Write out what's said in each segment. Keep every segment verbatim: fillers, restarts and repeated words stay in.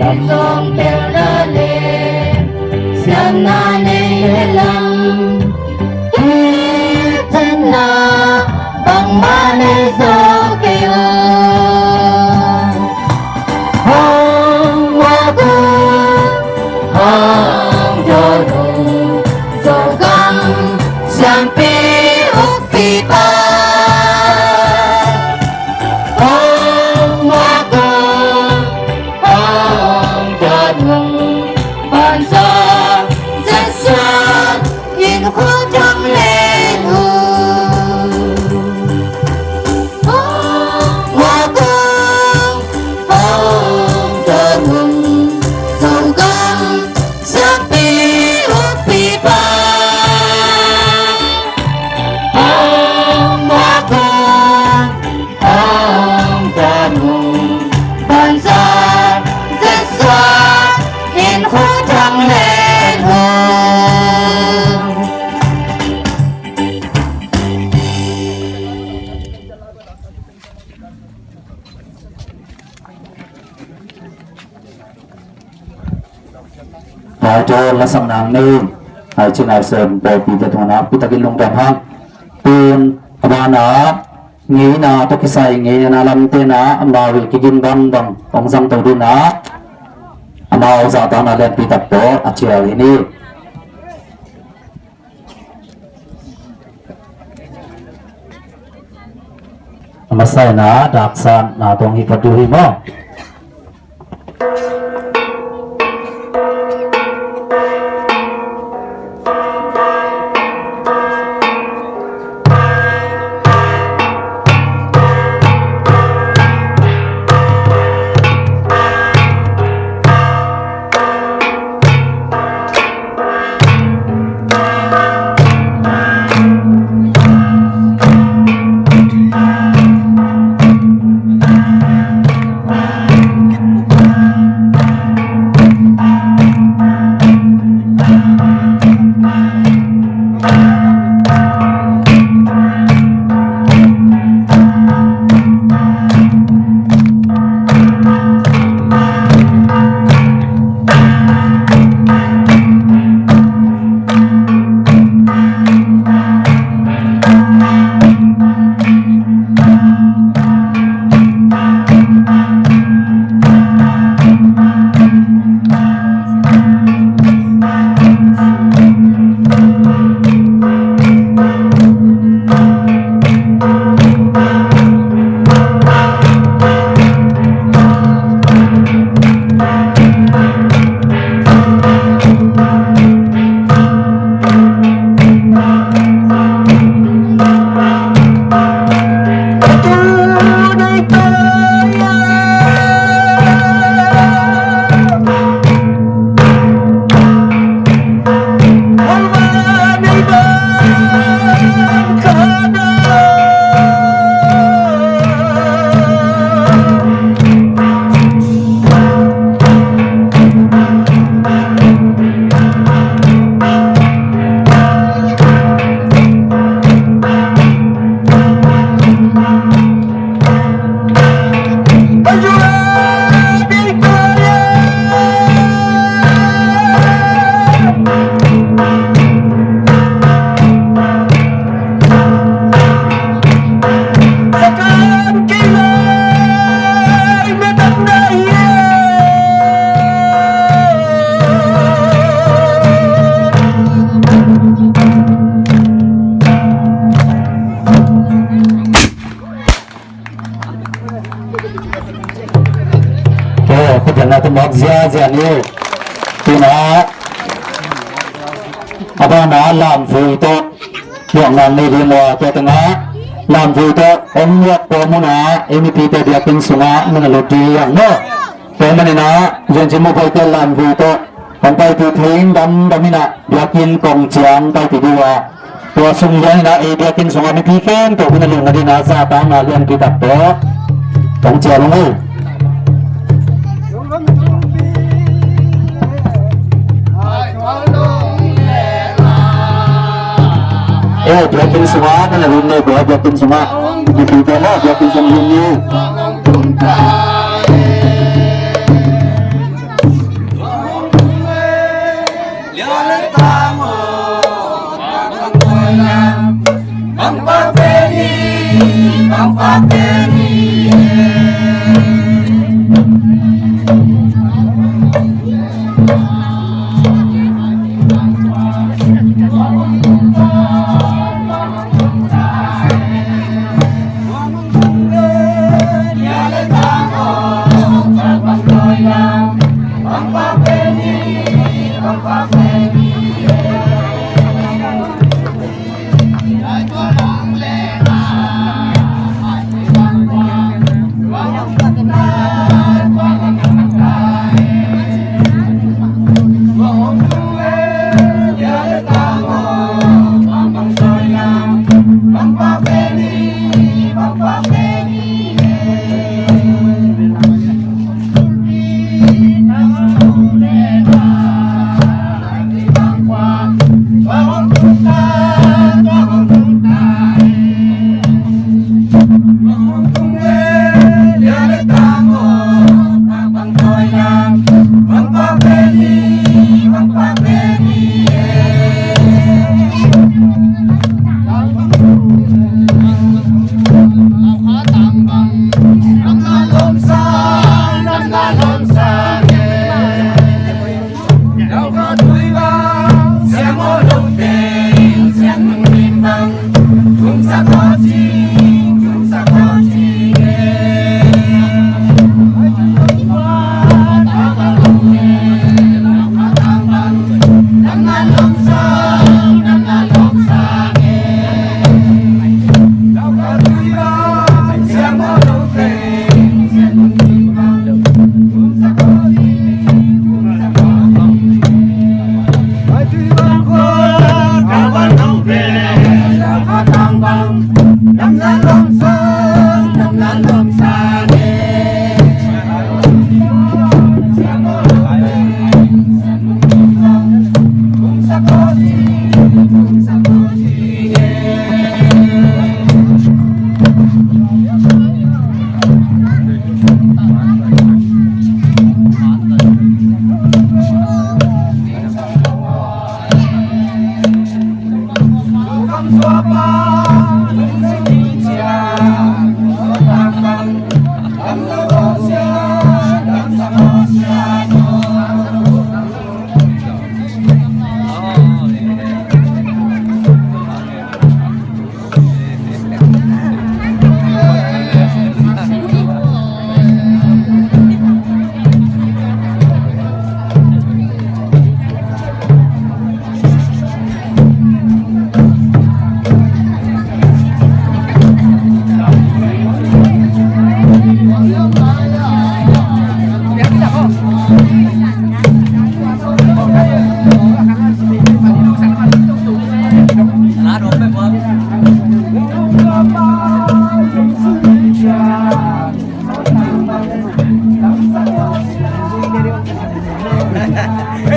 Zong pel na le siamna nei helam, hi cihna bangmah nei zaw kei uh. Hong muak uh, hong dawn uh, Zogam siampi ukpipa. Hong muak uh, hong dawn uh, bansa Jesuh in khut hong len uh. Hong muak uh, hong dawn uh, Zogam siampi ukpipa. Hong muak uh, hong dawn uh, bansa Jesuh in khut hong len uh. Tua tua lasam nang ni, ai cin ai sem pawlpi te tungah nakpi takin lungdam hang. Tun a banah ngeina tawh kisai ngeina lamte na amau i kigin bangbang hong zang to ding a, amau zahtakna lianpi tak tawh a cial hi ni. A masa in a daksan na tawng hi phat uh hi maw? Kei khut bengna tum mawk ziazia ni. Tuna a bana lamvui tawh luakna nei ding uh a, tua tungah lamvui tawh hong luak pawh munah ei mipite biakinn sungah nana lut ding ang maw? Tua manin ah Liancin Mupaite lamvui tawh hong paipih thei in damdam in ah biakinn kong ciang paipih ding uh a, tua sung lian in ah ei biakinn sungah mipi khempeuh hun a lutna ding in ah zahtakna lianpi tak tawh hong cial ung ei. Eh, biakinn sungah nana lut ni, biakinn sungah mipite maw, biakinn sungah lut ni.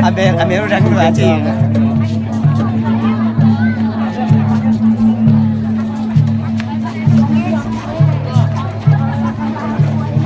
A bel, a bel rang tua ci.